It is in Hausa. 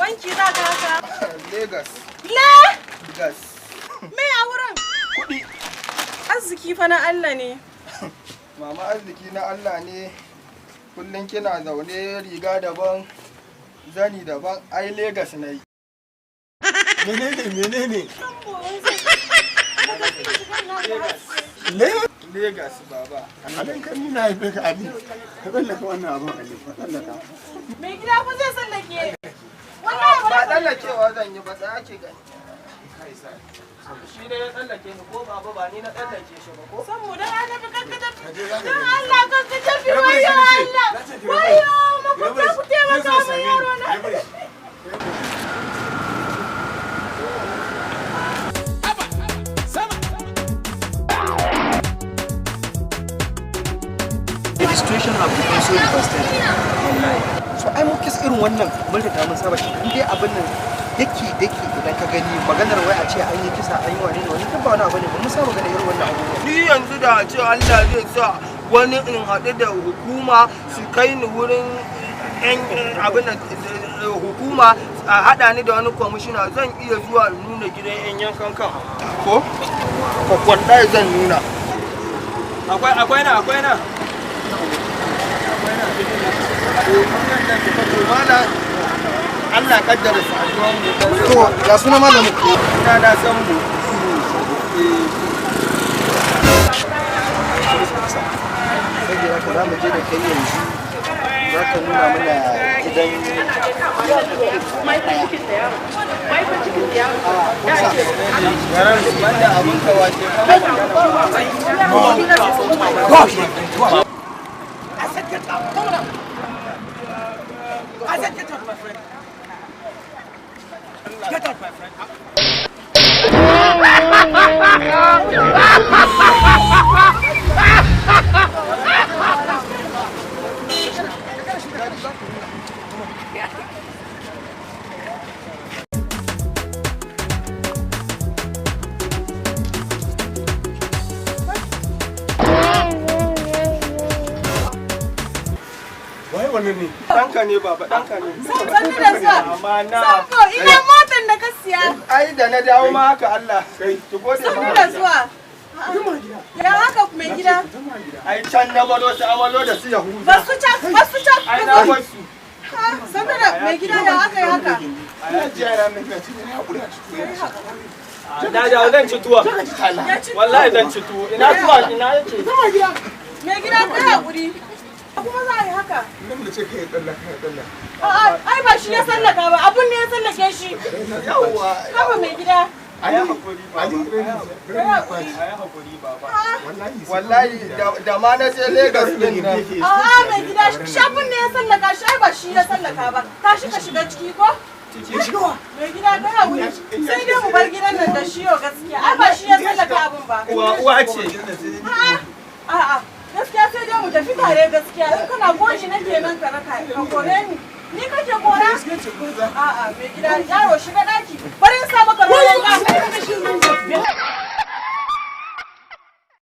Banki za ka haka? Lagos. Le! Gas. Me a wurin? Kuɗi. Arziki fa na Allah ne. Mama, arziki na Allah ne. Kullum kina zaune, riga daban, zani daban, ai Lagos na yi. Menene, menene? Le? Lagos, baba. Alin kan ni na haife ka, Ali. Ka tsallaka wannan abin, Ali. Ka tsallaka. Mai gida fa zai tsallake. Wallahi Ba ba. tsallakewa zan yi ba, tsaya ke gani. Shi ne ya tsallake ni ko, baba? Ba ni na tsallake shi ba ko? Saboda annabi, kan ka tafi. Ka je za ka Don gani. Allah, kan ka tafi. Rabu da Wayo shi nace. Allah. Na ce ki rabu da shi. Wayo, makwabta, ku taimaka Zai zo min same ni. yaro na. Rabu da shi. The situation have become so devastating. Wallahi. So ai mu case irin wannan mun riga mun saba shi. In dai abin nan daki daki, idan ka gani maganar wai a ce an yi kisa, an yi wani ne, wani duk ba wani abu ne ba. Mun saba ganin irin wannan abubuwa. Ni yanzu da a ce Allah zai sa wani in haɗu da hukuma su kai ni wurin yan abin nan, hukuma a haɗa ni da wani kwamishina, zan iya zuwa in nuna gidan yan yankan kan ko wallahi zan nuna. Akwai na, akwai na. To mana, Allah kaddara saduwan mu. To, ya suna malamin? Ina na san mu. Saboda haka za mu je da kai yanzu, za ka nuna mana gidan. Mahaifin cikin da yaro. Mahaifin cikin da yaro. Yaran banda abin ka wace. I said get out. Come on out. I said get out, my friend. Get out, my friend. Waye wannan ne? Ɗanka ne, baba, ɗanka ne. Sannu da zuwa. Amma na Sambo, ina motar da ka siya? Ai da na dawo ma haka, Allah Kai. ki gode Sannu ma. da zuwa. Ya haka, mai gida? Ai can na balo su amalo da su Yahuza. Ba su can, ba su can. Ai na bar su. Sannu da mai gida, ya aka yi haka? Ina ji yara nan ina cikin haƙuri a cikin. Na dawo, zan ci tuwon. Zaka ci tala. Ya ci. Wallahi zan ci tuwo. Ina tuwa, ina yake? Mai gida, kai haƙuri. Kuma za a yi haka? Nan da ce kai ya tsallaka, ya tsallaka. A'a, ai ba shi ya tsallaka ba, abun ne ya tsallake shi. Yawwa. Haba, mai gida. Ali, Hakuri, baba. Ali, Kai haƙuri. Ai hakuri, baba. wallahi Wallahi da ma na je Lagos din nan. A'a, mai gida, shafin ne ya tsallaka shi, ai ba shi ya tsallaka ba. Tashi ka shiga ciki ko? Mai gida, kai haƙuri. Sai dai mu bar gidan nan da shi yau gaskiya. Ai ba shi ya tsallaka abun ba. Uwa uwa ce. A'a, a'a, gaskiya sai dai mu tafi tare gaskiya. In kana goji nake nan, ka raka ka kore ni. Ni kake kora? A'a, mai gida, yaro, shiga daki. Bari in sa maka ruwan wanka.